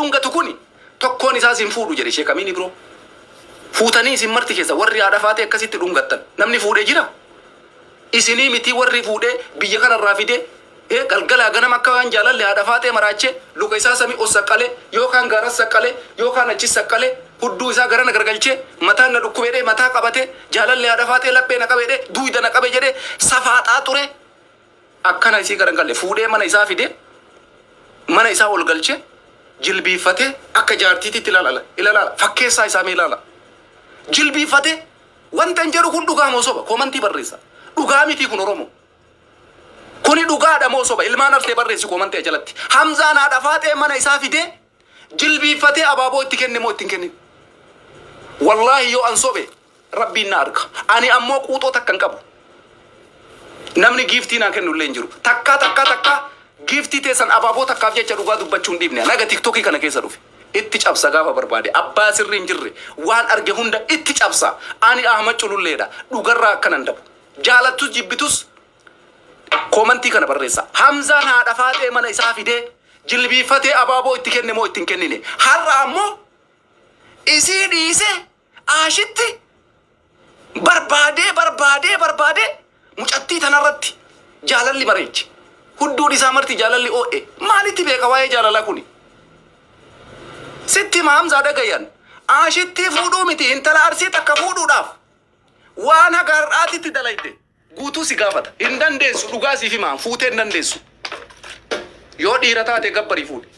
Dhungatu kuni tokkoon isaa sin fuudhu jedhe Sheek Amiin Ibroo. Fuutanii isin marti keessa warri haadha faatee akkasitti dhungattan namni fuudhee jira? Isinii mitii warri fuudhee biyya kanarraa fidee eh, galgalaa ganama akka waan jaalalle haadha faaxee maraachee luka isaa samii ol saqqalee yookaan gaaras saqqalee yookaan achis saqqalee hudduu isaa garana gargalchee mataan na dhukkube jedhee mataa qabatee jaalalle haadha faaxee laphee na qabe jedhee duuyda na qabe jedhee safaaxaa ture akkana isii garangalle fuudhee mana isaa fidee mana isaa ol galchee jilbiiffatee akka jaartiititti ilaala ilaala fakkeessaa isaa mee ilaala jilbiiffatee wanta hin jedhu kun dhugaa moo soba koomantii barreessa dhugaa mitii kun Oromoo kuni dhugaadha moo soba ilmaan Arsee barreessi koomantii jalatti Hamzaan haadha faaxee mana isaa fidee jilbiiffatee abaaboo itti kenne moo itti hin kennin wallaahi yoo an sobe Rabbiin na arga. Ani ammoo quuxoo takka hin qabu. Namni giiftii naa kennu illee hin jiru. Takkaa takkaa takkaa giiftii teessan abaaboo takkaaf jecha dhugaa dubbachuu hin dhiifne. Naga tiktokii kana keessa dhufe. Itti cabsa gaafa barbaade. Abbaa sirrii hin jirre. Waan arge hunda itti cabsa. Ani Ahmad Cululleedha. Dhugarraa akkana hin dabu. Jaalattus jibbitus koomantii kana barreessa. Hamzaan haadha faaxee mana isaa fidee jilbiiffatee abaaboo itti kenne moo itti hin kennine. Har'a ammoo isii dhiisee Aashitti barbaadee barbaadee barbaadee mucattii tanarratti jaalalli bareeche. Hudduun isaa marti jaalalli oo'e. Maalitti beeka waa'ee jaalalaa kuni? Sitti hima Hamzaa dhagayan. Aashittii fuudhuu miti intala Arsii takka fuudhuudhaaf waan haga har'aatitti dalayde guutuu si gaafata. Hin dandeessu dhugaa siif himaa fuutee hin dandeessu. Yoo dhiira taate gabbarii fuudhi.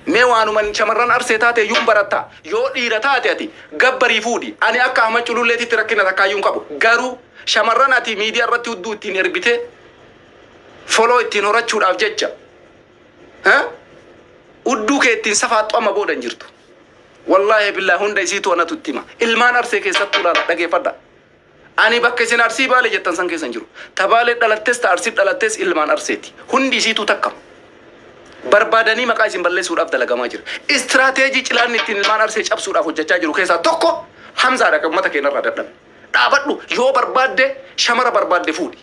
Mee waanuman shamarran Arsee taate iyyuu hin baratta. Yoo dhiira taate ati gabbarii fuudhi. Ani akka Ahmad Cululleetitti rakkina takkaayyuu hin qabu. Garuu shamarran ati miidiyaa irratti hudduu ittiin erbitee foloo ittiin horachuudhaaf jecha ha? Hudduu kee ittiin safaaxxu amma booda hin jirtu. Wallaahi billaahi hunda isiitu anatu itti hima. Ilmaan Arsee keessattuu ilaala dhageeffadha. Ani bakka isin Arsii Baale jettan san keessa hin jiru. Ta Baalee dhalattes ta Arsii dhalattes ilmaan Arseeti. Hundi isiituu takkama. Barbaadanii maqaa isin balleessuudhaaf dalagamaa jira. Istiraateejii cilaanni ittiin ilmaan Arsee cabsuudhaaf hojjechaa jiru keessaa tokko Hamzaadha kan uummata keenya irraa dadhabe. Dhaabadhu yoo barbaadde shamara barbaadde fuudhi.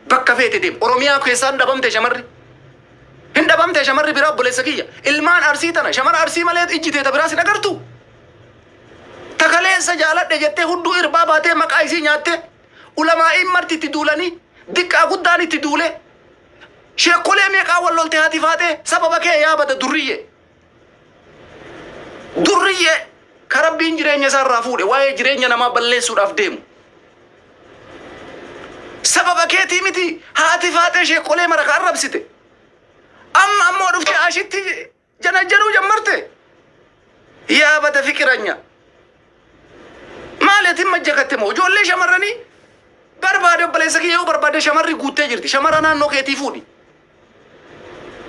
Bakka feete deem. Oromiyaa keessaa hin dhabamte shamarri. Hin dhabamte shamarri biraa obboleessa kiyya. Ilmaan Arsii tana shamara Arsii malee ijji teeta biraas hin agartu. Ta kaleessa jaaladhe jettee hudduu irbaa baatee maqaa isii nyaattee ulamaa'iin marti itti duulanii diqqaa guddaan itti duulee sheekkolee meeqaa wal lolte haati faaxee sababa kee yaa bada durriyyee durriyyee ka rabbiin jireenya isaa irraa fuudhe waa'ee jireenya namaa balleessuudhaaf deemu sababa keetii miti haati faaxee sheekkolee mara ka arrabsite amma ammoo dhuftee ashitti Janajjanuu jammarte? Yaa bada fiqiranya. Maali ati majjakatte moo? Ijoollee shamarranii barbaade obboleessa kiyya yoo barbaade shamarri guuttee jirti. Shamara naannoo keetii fuudhi.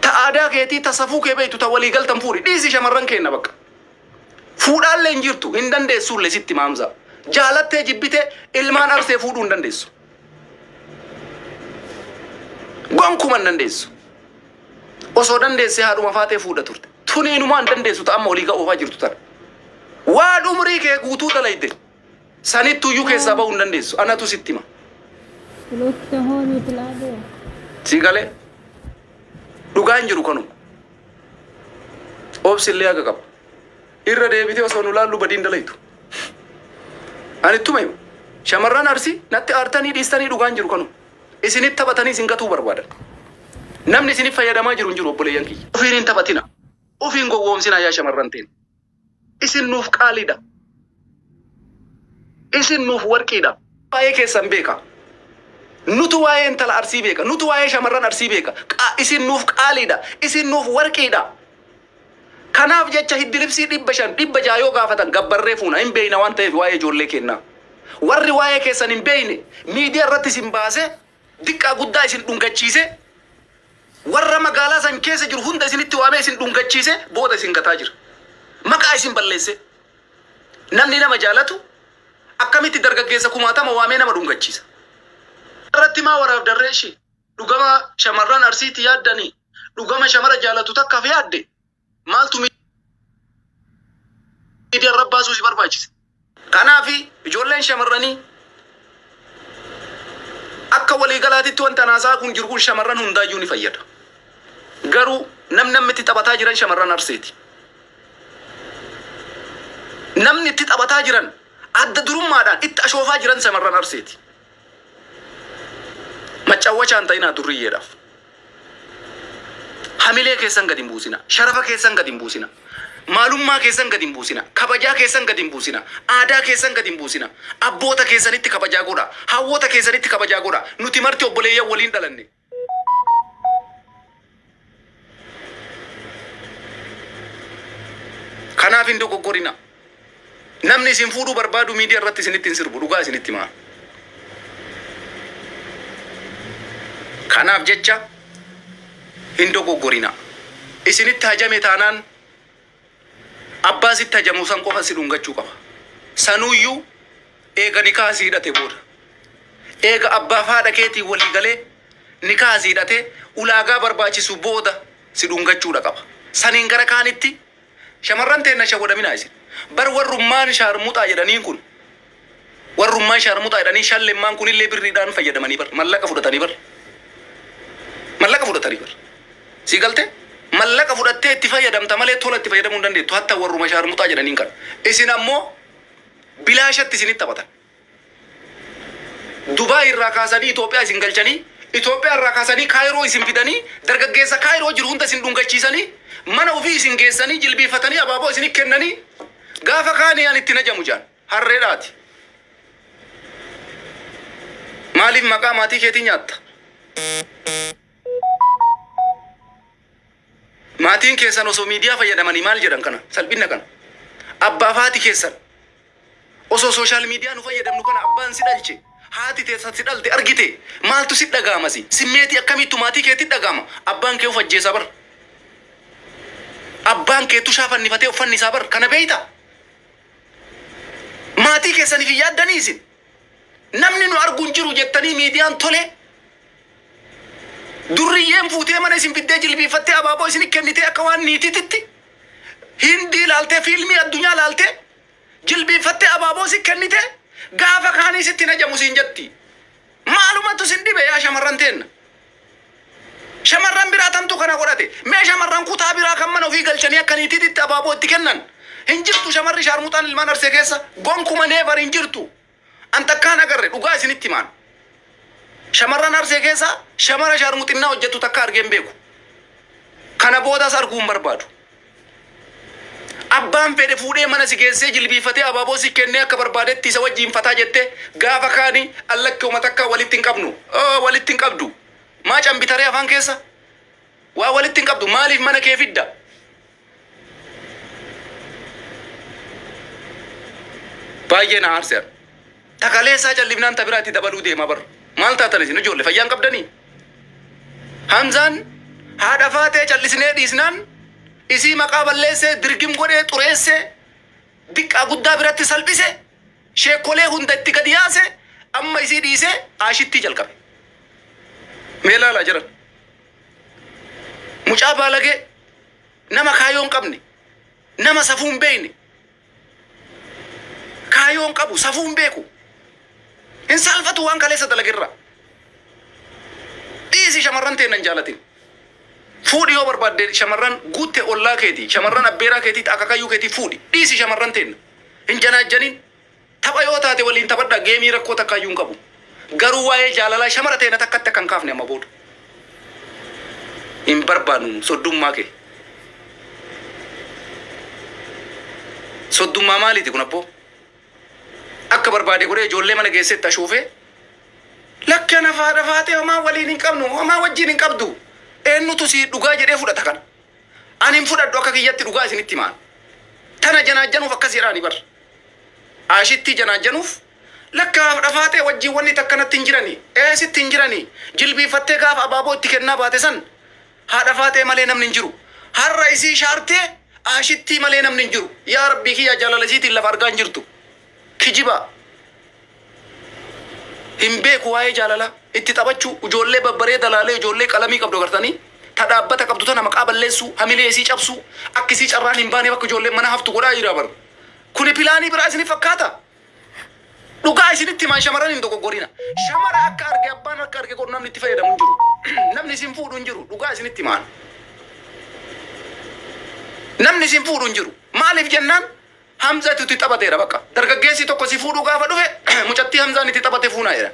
Ta aadaa keetii, ta safuu kee beektu, ta walii galtan fuudhi. Dhiisi shamarran keenna bakka. Fuudhaallee hin jirtu, hin dandeessuullee sitti maamsa. Jaalattee jibbitee ilmaan Arsee fuudhuu hin dandeessu. Gonkuma hin dandeessu. Osoo dandeessee haadhuma faaxee fuudha turte. Tuni inumaa hin dandeessu ta amma olii ga'oofaa jirtu tana. Waan umrii kee guutuu dalayde sanittuyyuu keessaa ba'uu hin dandeessu. Anatu sitti hima. Si galee? Dhugaan jiru kanuma. Obsi illee haga qaba. Irra deebitee osoo nu laallu badiin dalaytu. Ani ittuma hima. Shamarran Arsii natti aartanii dhiistanii dhugaan jiru kanuma. Isinitti taphatanii isin gatuu barbaadan. Namni isinif fayyadamaa jiru hin jiru obboleeyyan kiyya. Ofiin hin taphatina. Ofiin gowwoomsinaa yaa shamarran teenya. Isin nuuf qaaliidha. Isin nuuf warqiidha. Waa'ee keessan beeka. Nutu waa'ee intala Arsii beeka. Nutu waa'ee shamarran Arsii beeka. Isin nuuf qaaliidha. Isin nuuf warqiidha. Kanaaf jecha hiddi libsii 500, 600 yoo gaafatan gabbarree fuuna. Hin beeyna waan ta'eef waa'ee ijoollee keennaa. Warri waa'ee keessan hin beeyne miidiyaa irratti isin baasee diqqaa guddaa isin dhungachiisee warra magaalaa san keessa jiru hunda isinitti waamee isin dhungachiisee booda isin gataa jira. Maqaa isin balleessee. Namni nama jaalatu akkamitti dargaggeessa kumaatama waamee nama dhungachiisa? Irratti maa waraabdarree ishii? Dhugama shamarran Arsiiti yaaddani? Dhugama shamara jaalatu takkaaf yaadde? Maaltu miidiyaa irra baasuu si barbaachise? Kanaafi ijoolleen shamarranii akka waliigalaatitti wanta naasaa kun jiru kun shamarran hundaayyuu ni fayyada. Garuu Namni amma itti taphataa jiran shamarran Arseeti. Namni itti taphataa jiran adda durummaadhaan itti ashoofaa jiran shamarran Arseeti. Maccawwachaa hin ta'inaa durriyyeedhaaf. Hamilee keessan gad hin buusina. Sharafa keessan gad hin buusina. Maalummaa keessan gad hin buusina. Kabajaa keessan gad hin buusina. Aadaa keessan gad hin buusina. Abboota keessanitti kabajaa godhaa. Hawwoota keessanitti kabajaa godhaa. Nuti marti obboleeyyan waliin dhalanne. Kanaaf hin dogoggorina. Namni isin fuudhuu barbaadu miidiyaa irratti isinitti hin sirbu. Dhugaa isinitti himaa. Kanaaf jecha hin dogoggorina. Isinitti hajame taanaan abbaa sitti hajamu san qofa si dhungachuu qaba. Sanuuyyuu eega nikaa si hidhate booda. Eega abbaaf haadha keetiin walii galee nikaa si hidhatee ulaagaa barbaachisu booda si dhungachuudha qaba. Saniin gara kaanitti shamarran teenna shawwadaminaa isin. Bar warrummaan shaarmuxaa jedhaniin kun warrummaan shaarmuxaa jedhanii shallemmaan kunillee birriidhaan fayyadamanii bar mallaqa fudhatanii bar. Mallaqa fudhatanii bar. Sii galtee? Mallaqa fudhattee itti fayyadamta malee tola itti fayyadamuu hin dandeettu. Hatta warruma shaarmuxaa jedhaniin kana. Isin ammoo bilaashatti isinitti taphatan. Dubaay irraa kaasanii Itoophiyaa isin galchanii, Itoophiyaa irraa kaasanii Kaayiroo isin fidanii, dargaggeessa Kaayiroo jiru hunda isin dhungachiisanii, mana ofii isin geessanii, jilbiifatanii abaaboo isin kennanii, gaafa kaanii an itti najamu jaan. Harreedhaati. Maaliif maqaa maatii keetii nyaatta? Maatiin keessan osoo miidiyaa fayyadamanii maal jedhan kana? Salphinna kana. Abbaaf haati keessan osoo social media nu fayyadamnu kana abbaan si dhalche, haati tee si dhalte argite maaltu si dhaga'ama si? Simmeetii akkamiittu maatii keetti dhaga'ama? Abbaan kee of ajjeesa bar. Abbaan kee tushaa fannifatee of fannisaa bar. Kana beeyta? Maatii keessaniif hin yaaddanii isin? Namni nu argu hin jiru jettanii miidiyaan tole Durriyyeen fuutee mana isin fiddee jilbiiffattee abaaboo isin kennitee akka waan niitiititti Hindii laaltee fiilmii addunyaa laaltee jilbiiffattee abaaboo si kennitee gaafa kaanii sitti hin hajamu siin jetti. Maalumatu sin dhibe yaa shamarran teenna? Shamarran biraa tamtu kana godhate? Mee shamarran kutaa biraa kan mana ofii galchanii akka niitiititti abaaboo itti kennan hin jirtu shamarri shaarmuxaan ilmaan Arsee keessa gonkuma never hin jirtu. An takkaan agarre dhugaa isinitti himaan. Shamarran Arsee keessa shamara shaarmuxinnaa hojjettu takka argee hin beeku. Kana boodas arguu hin barbaadu. Abbaan fedhe fuudhee mana si geessee jilbiifatee abaaboo si kennee akka barbaadetti isa wajjiin fataa jettee gaafa kaani allakke homa takkaa walitti hin qabnu. Oo, walitti hin qabdu. Maa cambitaree afaan keessa? Waa walitti hin qabdu. Maaliif mana kee fidda? Baay'ee na aarse an. Ta kaleessaa callifnaan ta biraa itti dabaluu deema bar. Maal taatan isin ijoolle fayyaa hin qabdanii? Hamzaan haadha faatee callisnee dhiisnaan isii maqaa balleessee dirgim godhee xureessee diqqaa guddaa biratti salphise sheekkolee hunda itti gadi yaase amma isii dhiisee aashittii jalqabe. Mee laalaa jiran. Mucaa baalagee nama kaayoo hin qabne, nama safuu hin beekne, kaayoo hin qabu, safuu hin beeku. Hin saalfatu waan kaleessa dalagerraa. Dhiisi shamarran teenna hin jaalatin. Fuudhi yoo barbaadde shamarran guutte ollaa keetii, shamarran abbeeraa keetii, akaakayyuu keetii fuudhi. Dhiisi shamarran teenna. Hin janaajjanin. Tapha yoo taate waliin taphadhaa geemii rakkoo takkaayyuu hin qabu. Garuu waa'ee jaalalaa shamara teena takkatti akka hin kaafne amma booda. Hin barbaadnu soddummaa kee. Soddummaa maaliiti kun abboo? Akka barbaade godhee ijoollee mana geessee itti ashuufee lakki ana faadha faatee homaa waliin hin qabnu homaa wajjin hin qabdu. Eenyutu si dhugaa jedhee fudhata kana? Ani hin fudhadhu akka kiyyatti dhugaa isinitti himaan. Tana janaajjanuuf akkas jedhaani bar. Aashittii janaajjanuuf lakka haadha faaxee wajjiin wanni takka natti hin jirani. Ee sitti hin jirani. Jilbiiffattee gaafa abaaboo itti kennaa baate san haadha faaxee malee namni hin jiru. Har'a isii shaartee aashittii malee namni hin jiru. Yaa rabbii kiyyaa jaalala isiitiin lafa argaa hin jirtu. Kijibaa. Hin beeku waa'ee jaalalaa. Itti taphachuu, ijoollee babbareeda laalee ijoollee qalamii qabdu agartanii ta dhaabbata qabdu tana maqaa balleessuu, hamilee isii cabsuu, akka isii carraan hin baaneef akka ijoolleen mana haftu godhaa jira bar. Kuni pilaanii biraa isinif fakkaata? Dhugaa isinitti himaan shamarran hin dogoggorina. Shamara akka arge abbaan akka arge godhu namni itti fayyadamu hin jiru. Namni isin fuudhu hin jiru. Dhugaa isinitti himaan. Namni isin fuudhu hin jiru. Maaliif jennaan Hamzatu itti taphateera bakka. Dargaggeessi tokko si fuudhuu gaafa dhufe mucattii Hamzaan itti taphate fuunaa jedhan.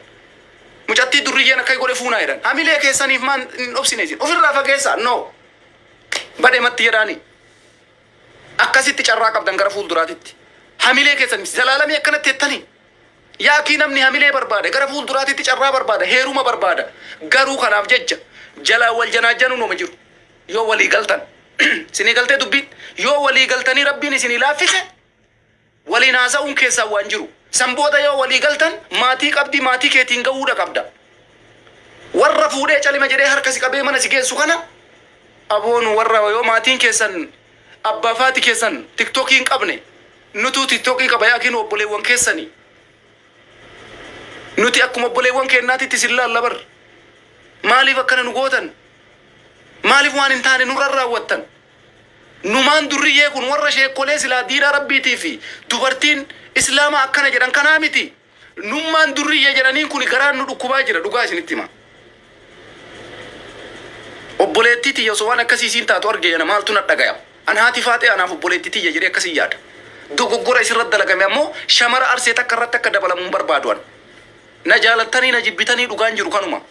Mucattii durriyyeen akka godhe fuunaa jedhan. Hamilee keessaniif maan hin obsine isin. Ofirraa fageessaa. No. Badhe matti jedhaani. Akkasitti carraa qabdan gara fuulduraatitti. Hamilee keessan zalaalamii akkanatti jettanii. Yaakii namni hamilee barbaada gara fuulduraatitti carraa barbaada heeruma barbaada. Garuu kanaaf jecha jalaan wal janaajjanuun homa jiru. Yoo walii galtan. Isinii galtee dubbiin? Yoo walii galtanii Rabbiin isinii laaffise waliin haasa'uun keessaan waan jiru. San booda yoo walii galtan maatii qabdi maatii keetiin ga'uudha qabda. Warra fuudhee calima jedhee harka si qabee mana si geessu kana aboonu warra yoo maatiin keessan abbaa faati keessan tiktokii hin qabne nutuu tiktokii qaba yaakiin obboleewwan keessanii. Nuti akkuma obboleewwan keennaatitti isin laalla bar. Maaliif akkana nu gootan? Maaliif waan hin taane nurra raawwattan? Numaan durriyyee kun warra sheekkolee silaa diinaa rabbiitii fi dubartiin islaamaa akkana jedhan kanaa miti. Nummaan durriyyee jedhaniin kun garaan nu dhukkubaa jira dhugaa isinitti hima. Obboleettii tiyya osoo waan akkasii isiin taatu arge yana maaltu na dhagaya. An haati faaxee anaaf obboleettii tiyya jedhee akkasii yaada. Dogoggora isirra dalagame ammoo shamara arsee takka irratti akka dabalamu hin barbaadu an. Na jaalattanii na jibbitanii dhugaan jiru kanuma.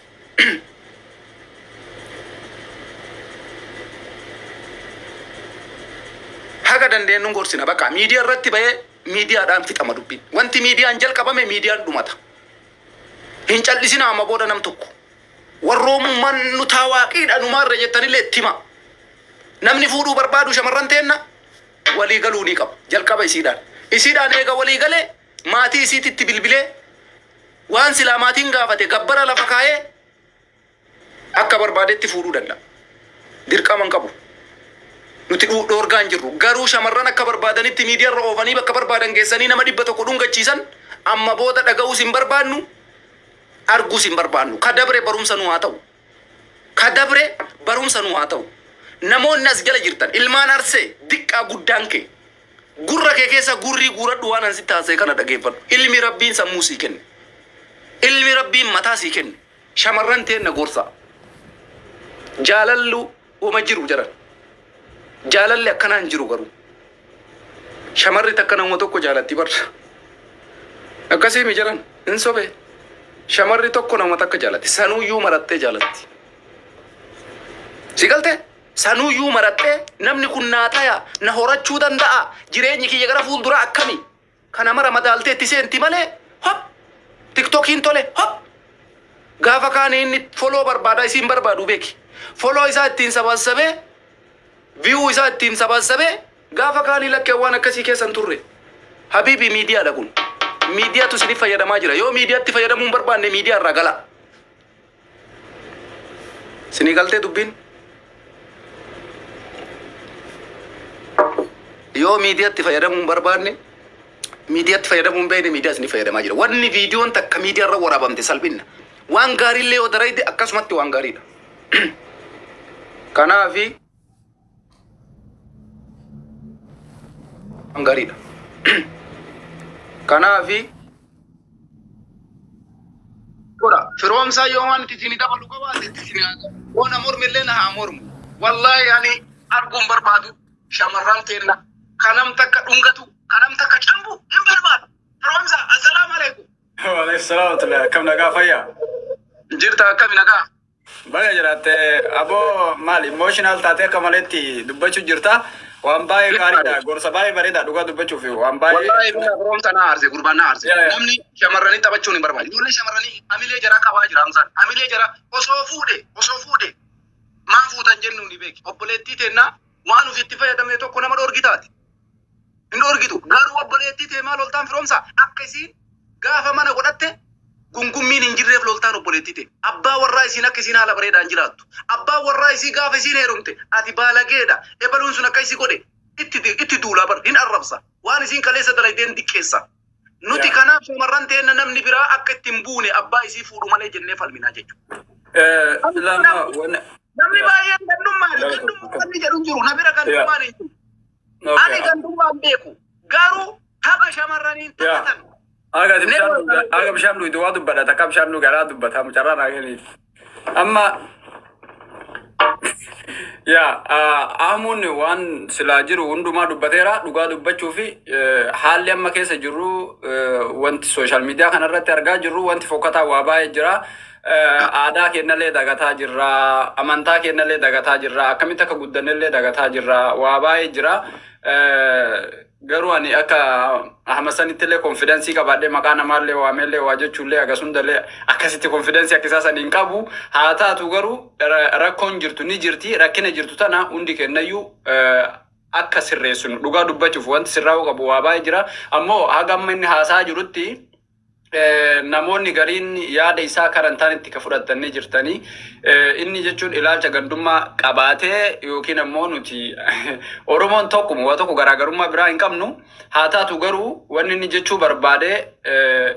Haga dandeenyuun gorsina bakka miidiyaa irratti bahee miidiyaadhaan fixama dubbiin. Wanti miidiyaan jalqabame miidiyaan dhumata. Hin cal'isina amma booda nam tokko. Warroomummaan nu taawaaqiidha numaarra jettanillee itti hima. Namni fuudhuu barbaadu shamarran teenna walii galuu ni qaba. Jalqaba isiidhaan. Isiidhaan eega walii galee maatii isiititti bilbilee waan silaa maatiin gaafate gabbara lafa kaayee akka barbaadetti fuudhuu danda'a. Dirqama hin qabu. Nuti dhoorgaa hin jirru. Garuu shamarran akka barbaadanitti miidiyaarra oofanii bakka barbaadan geessanii nama 100 dhungachiisan amma booda dhaga'uus hin barbaannu, arguus hin barbaannu. Ka dabre barumsa nu haa ta'u. Ka dabre barumsa nu haa ta'u. Namoonni as jala jirtan ilmaan Arsee diqqaa guddaan kee gurra kee keessa gurrii guuradhu waan an sitti haasa'e kana dhageeffadhu. Ilmi Rabbiin sammuu sii kenne. Ilmi Rabbiin mataa sii kenne. Shamarran teenna gorsaa. Jaalallu woma jiru jaran. Jaalalli akkanaa hin jiru garuu. Shamarri takka nama tokko jaalatti bar. Akkasii mi jaran hin sobee. Shamarri tokko nama takka jaalatti. Sanuuyyuu marattee jaalatti. Si galtee? Sanuuyyuu marattee namni kun naa taya na horachuu danda'a jireenyi kiyya gara fuulduraa akkami kana mara madaaltee itti seenti malee hop tiktokiin tole hop gaafa kaan inni foloo barbaada isiin barbaadu beeki. Foloo isaa ittiin sabassabee view isaa ittiin sabassabee gaafa kaanii lakkee waan akkasii keessa hin turre. Habiibi miidiyaadha kun. Miidiyaatu isiniif fayyadamaa jira. Yoo miidiyaatti fayyadamuu hin barbaanne miidiyaa irraa galaa. Isinii galtee dubbiin? Yoo miidiyaatti fayyadamuu hin barbaanne miidiyaatti fayyadamuu hin beekne miidiyaa isiniif fayyadamaa jira. Wanni viidiyoon takka miidiyaa irra waraabamte salphinna. Waan gaariillee yoo darayde akkasumatti waan gaariidha. Kanaafi waan gaariidha. Kanaafi godha. Firoomsaa yoo waan itti isin dabalu qabaate itti isin haa dabalu. Yoo na morme illee na haa mormu. Wallaahi ani arguun barbaadu shamarran teenna kanam takka dhungatu kanam takka cambu hin barbaadu. Firoomsaa assalaamu alaikum. Waalaikum salaam wa rahmatullahi. Akkam nagaa fayyaa? Jirta akkami nagaa? Baga jiraatte aboo maal emotional taatee akka maletti dubbachuu jirta. Waan baay'ee gaariidha. Gorsa baay'ee bareeda dhugaa dubbachuuf waan baay'ee. Wallaahi bilaa firoomsa na aarse gurbaan na aarse. Yaa, yaa. Namni shamarranii taphachuun hin barbaadu. Ijoollee shamarranii hamilee jaraa qabaa jira Hamzaan. Hamilee jaraa osoo fuudhe osoo fuudhe maa fuutan jennu ni beeki. Obboleettii teennaa waan ofitti fayyadamne tokko nama dhorgitaati. Hin dhorgitu. Garuu obboleettii tee maa loltaan firoomsa akka isiin gaafa mana godhatte gungummiin hin jirreef loltaan obboleettii tee. Abbaa warraa isiin akka isiin haala bareedaan jiraattu. Abbaan warraa isii gaafa isiin heerumte ati baalageedha. Ebaluun sun akka isii godhe itti itti duulaa bar hin arrabsa. Waan isiin kaleessa dalaydeen diqqeessa. Nuti Yaa. kanaaf shamarran teenna namni biraa akka itti hin buune abbaa isii fuudhu malee jennee falminaa jechuudha. Lama wanna. Namni Yaa. baay'een gandummaadha. Lama Gandummaa tokko. wanni jedhu hin jiru. Na bira Yaa. gandummaan hin jiru. Ani Okay. gandummaan beeku. Garuu tapha shamarraniin Yaa. taphatan. Aga bishaan Never dhuga, aga bishaan dhugdu waa dubbadha, takka bishaan dhugaraa dubbata, mucarraa naa kenniif. Amma Yaa, Ahmuun waan silaa jiru hundumaa dubbateera. Dhugaa dubbachuu fi haalli amma keessa jirru, wanti social media kanarratti argaa jirru, wanti fokkataa waa baay'ee jira. Aadaa keenyallee dagataa jirra, amantaa keenyallee dagataa jirra, akkamitti akka guddannellee dagataa jirra, waa baay'ee jira. Garuu ani akka Ahmad sanitti illee confidence qabaadhee maqaa namaallee waamellee waa jechuullee agasundallee akkasitti confidence akka isaa sanii hin qabu. Haa taatu garuu rakkoon jirtu ni jirti. Rakkina jirtu tana hundi kennayyuu akka sirreessinu, dhugaa dubbachuuf wanti sirraa'uu qabu waa baay'ee jira. Ammoo haga amma inni haasaa jirutti namoonni gariin yaada isaa karaa hin taanetti ka fudhatanii jirtanii. Inni jechuun ilaalcha gandummaa qabaatee yookiin ammoo nuti Oromoon tokkuma, waa tokko garaagarummaa biraa hin qabnu. Haa taatu garuu wanni inni jechuu barbaade,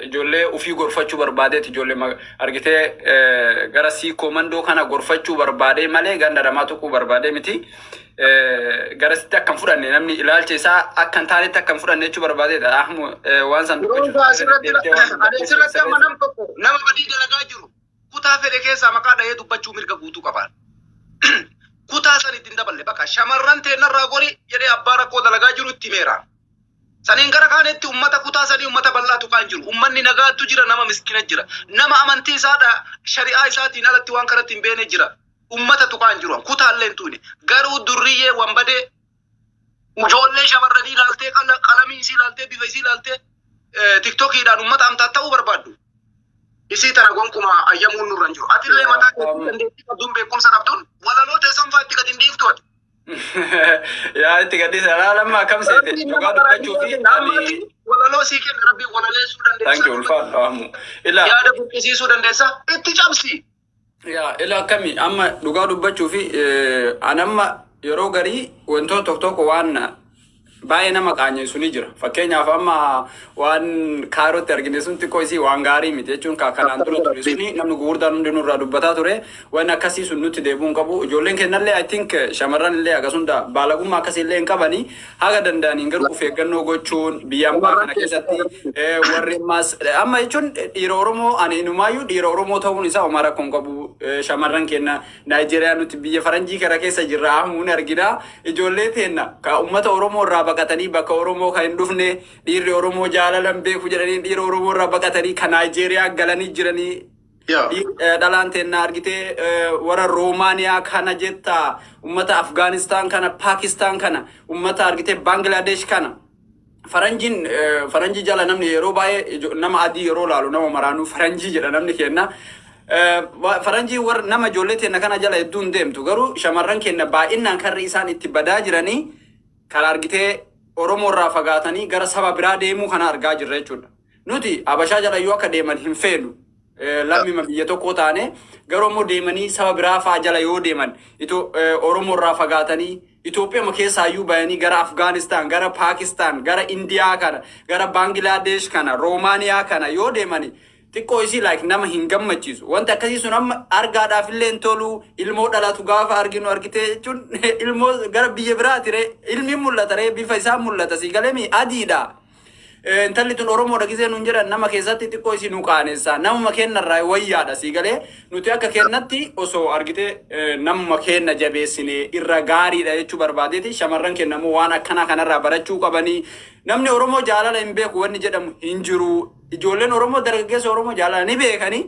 ijoollee ufii gorfachuu barbaadeet, ijoollee argitee gara Siikoo Mandoo kana gorfachuu barbaade malee ganda namaa tuquu barbaade miti. Garasitti akka hin fudhanne, namni ilaalcha isaa akka hin taanetti akka hin fudhanne jechuu barbaadeedha. Ahmu, waan san Yeroo asirratti ani asirratti amma nam tokko nama badii dalagaa jiru kutaa fedhe keessaa maqaa dhahee dubbachuu mirga guutuu qabaan. Kutaa san ittiin daballe bakka shamarran teennarraa gori jedhee abbaa rakkoo dalagaa jiru itti himeera. Saniin gara kaanitti ummata kutaa sanii, ummata bal'aatu kaan jiru. Ummanni nagaattu jira, nama miskina jira. Nama amantii isaadha shari'aa isaatiin alatti waan kanatti hin beene jira. Ummata tuqaan jiru. Kutaallee hin tuqne. Garuu durriyyee wanbadee ijoollee shamarranii ilaaltee, qalamii isii ilaaltee, bifa isii ilaaltee, TikTokiidhaan ummata amtaa ta'uu barbaaddu. Isii tana gonkumaa ayyamuun nurra hin jiru. Atillee mataa keetii dandeettii qabduun, beekumsa qabduun, walaloo teessan fa'aa itti gadi hin dhiiftu ati. Yaa, itti gadhiisa. Laalamma akkam seete, dhugaa dubbachuu fi ani Walaloo sii kenna Rabbiin, walaleessuu Thank you. Dandeessa. Ulfaadhu Ahmu. Ila Yaada burqisiisuu dandeessa. Itti cabsi. Yaa, ila akkami, amma dhugaa dubbachuu fi ani amma yeroo garii wantoota tokko tokko waan baay'ee nama qaanyeessu ni jira. Fakkeenyaaf amma waan Kaayirootti argine sun xiqqoo isii waan gaarii miti jechuun ka kanaan dura ture suni namni gurguddaan hundi nurraa dubbataa ture. Waan akkasii sun nutti deebi'uu hin qabu. Ijoolleen kennallee, I think, shamarran illee hagas hunda baalagummaa akkasii illee hin qabani. Haga danda'aniin garuu of eeggannoo gochuun biyya ambaa kana keessatti warri ammaas amma jechuun dhiira Oromoo, ani inumaayyuu dhiira Oromoo ta'uun isaa homaa rakkoo hin qabu. Shamarran keenya Naayijeeriyaa, nuti biyya faranjii kana keessa jirra, hamuun argina. Ijoollee teenna ka ummata Oromoo irraa baqatanii bakka Oromoo kan hin dhufne, dhiirri Oromoo jaalala hin beeku jedhanii dhiira Oromoo irraa baqatanii kan Naayijeeriyaa galanii jiranii. Dhalaan teenna argitee warra Roomaaniyaa kana jetta, ummata Afgaanistaan kana, Paakistaan kana, ummata argitee Baangilaadesh kana. Faranjiin faranjii jala namni yeroo baay'ee nama adii yeroo laalu nama maraanuu faranjii jedha namni kenna. Faranjii warra nama ijoollee teenna kana jala hedduu hin deemtu, garuu shamarran keenya baay'inaan karri isaan itti badaa jiranii karaa argitee Oromoo irraa fagaatanii gara saba biraa deemuu kana argaa jirra jechuudha. Nuti Habashaa jala yoo akka deeman hin feenu. Lammima biyya tokkoo taane garuu immoo deemanii saba biraa faa jala yoo deeman, Oromoo irraa fagaatanii Itoophiyaa keessaayyuu bayanii gara Afgaanistaan, gara Paakistaan, gara Indiyaa kana, gara Baangilaadesh kana, Roomaaniyaa kana yoo deemani xiqqoo isii like nama hin gammachiisu. Wanti akkasii sun amma argaadhaaf illee hin tolu. Ilmoo dhalatu gaafa arginu, argitee jechuun ilmoo gara biyya biraati ree, ilmi mul'ata ree, bifa isaa mul'ata, si galemi adiidha. Intalli tun Oromoodha gisee nuun jedhan nama keessatti xiqqoo isii nu qaanessa. Namuma kennarraa wayyaadha, si galee. Nuti akka kennatti osoo argitee namuma kenna jabeessine irra gaariidha jechuu barbaadeeti. Shamarran kenna immoo waan akkanaa kanarraa barachuu qabanii. Namni Oromoo jaalala hin beeku wanni jedhamu hin jiru. Ijoolleen Oromoo, dargaggeessa Oromoo jaalala ni beekanii.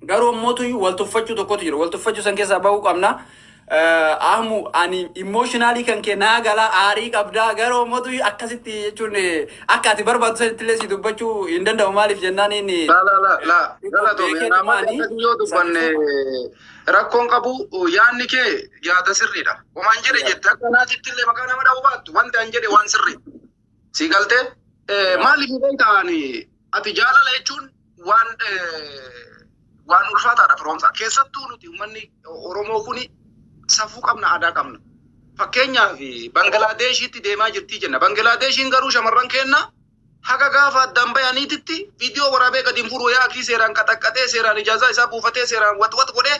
Garuu ammootu wal tuffachuu tokkotu jira. Wal tuffachuu san keessaa bahuu qabna. Ahmu, ani emotionally kan kee naa galaa, aarii qabdaa, garuu ammootu akkasitti jechuun akka ati barbaadu sanitti illee si dubbachuu hin danda'u. Maaliif jennaan inni La la la la, galatoomi. Namoonni akkasii yoo dubbanne rakkoon qabu, yaadni kee yaada sirriidha. Homaan jedhe jette, akka naatitti illee maqaa nama dha'uu baattu wanti an jedhe waan sirrii. Si galtee maaliif beektaan ati jaalala jechuun waan ulfaataadha firoomsa. Keessattuu nuti uummanni Oromoo kuni safuu qabna, aadaa qabna. Fakkeenyaaf Bangilaadeeshitti deemaa jirtii jenna. Bangilaadeeshiin garuu shamarran keenna haga gaafa addaan bayaniititti viidiyoo waraabee gadi hin fuudhu. Yaakii seeraan qaxaqqatee, seeraan ijaazaa isaa buufatee, seeraan wat wat godhee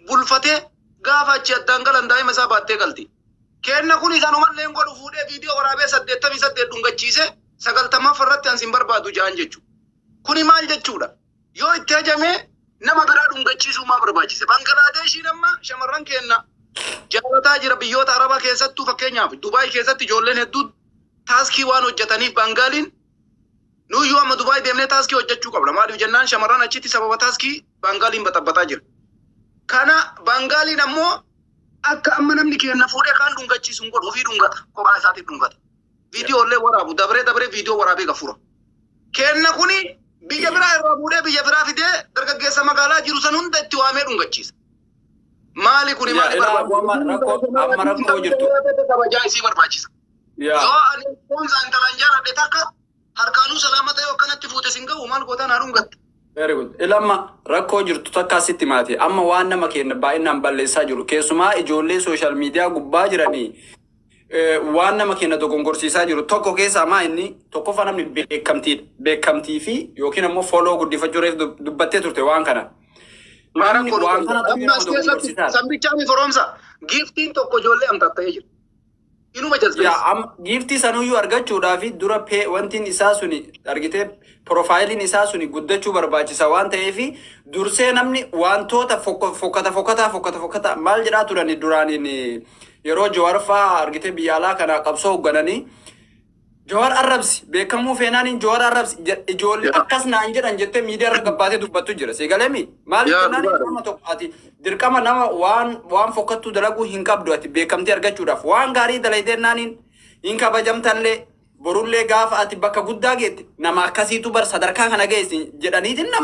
bulfatee, gaafa achi addaan galan daa'ima isaa baattee galti. Kenna kun isanumallee hin godhu, fuudhee viidiyoo waraabee 88 dhungachiisee 90ffaa irratti ansi hin barbaadu ja'an jechuudha. Kuni maal jechuudha? Yoo itti hajamee nama biraa dhungachiisuu maa barbaachise? Bangilaadeeshiin amma shamarran keenna Jaalataa jira biyyoota Arabaa keessattuu. Fakkeenyaaf, Dubaay keessatti ijoolleen hedduun task waan hojjetaniif, Baangaaliin nuyyuu amma Dubaay deemnee task hojjechuu qabna. Maaliif jennaan, shamarran achitti sababa task Baangaaliin baxabbataa jira. Kana Baangaaliin ammoo akka amma namni keenya fuudhee kaan dhungachiisu hin godhu, ofii dhungata. Kophaa isaatiif dhungata. Viidiyoo illee waraabu, dabree dabree viidiyoo waraabee gafura. Kenna kuni biyya biraa irraa fuudhee biyya biraa fidee dargaggeessa magaalaa jiru san hunda itti waamee dhungachiisa. Maali kuni? Yaa maali ilaa, amma rakkoo jirtu. Kabajaa isii barbaachisa. Yoo ani foonsa intalaan jaaladhe takka harkaanuu salaamata yoo akkanatti fuute sin ga'u, maal gootaa naa dhungatta? Very good. Ilamma rakkoo jirtu takka asitti maati. Amma waan nama keenya baay'inaan balleessaa jiru. Keessumaa ijoollee social media gubbaa jiranii waan nama keenya dogongorsiisaa jiru tokko keessaa maa inni tokkoffaa namni beekamtiidha. Beekamtii fi yookiin ammoo follow guddifachuu reef dubbattee turte waan kana. Namni waan kanatu Amma nama as keessatti dogongorsiisaa. Sambichaa fi giiftiin tokko ijoollee amtatta'ee jira. Inuma Yaa jazbeessa. Giiftii sanuyyuu argachuudhaaf dura pee wantiin isaa suni argitee, profileiin isaa suni guddachuu barbaachisa waan ta'eef, dursee namni wantoota fokkata fokkataa fokkata fokkata maal jedhaa turani duraaniin, yeroo Jawaar fa'aa argitee biyya alaa kana qabsoo hooggananii, "Jawaar arrabsi, beekamuu feenaaniin Jawaar arrabsi," ijoollee akkas naan jedhan jettee miidiyaa irra gabbaatee dubbattu jira. Si galeemi? Maal Yaa, jennaan, dhugaadha. nama tokko ati dirqama nama waan fokkattuu dalaguu hin qabdu. Ati beekamtii argachuudhaaf waan gaarii dalaydee naaniin hin kabajamtallee, borullee gaafa ati bakka guddaa geette nama akkasiitu bar sadarkaa kana geessi jedhaniitiin nama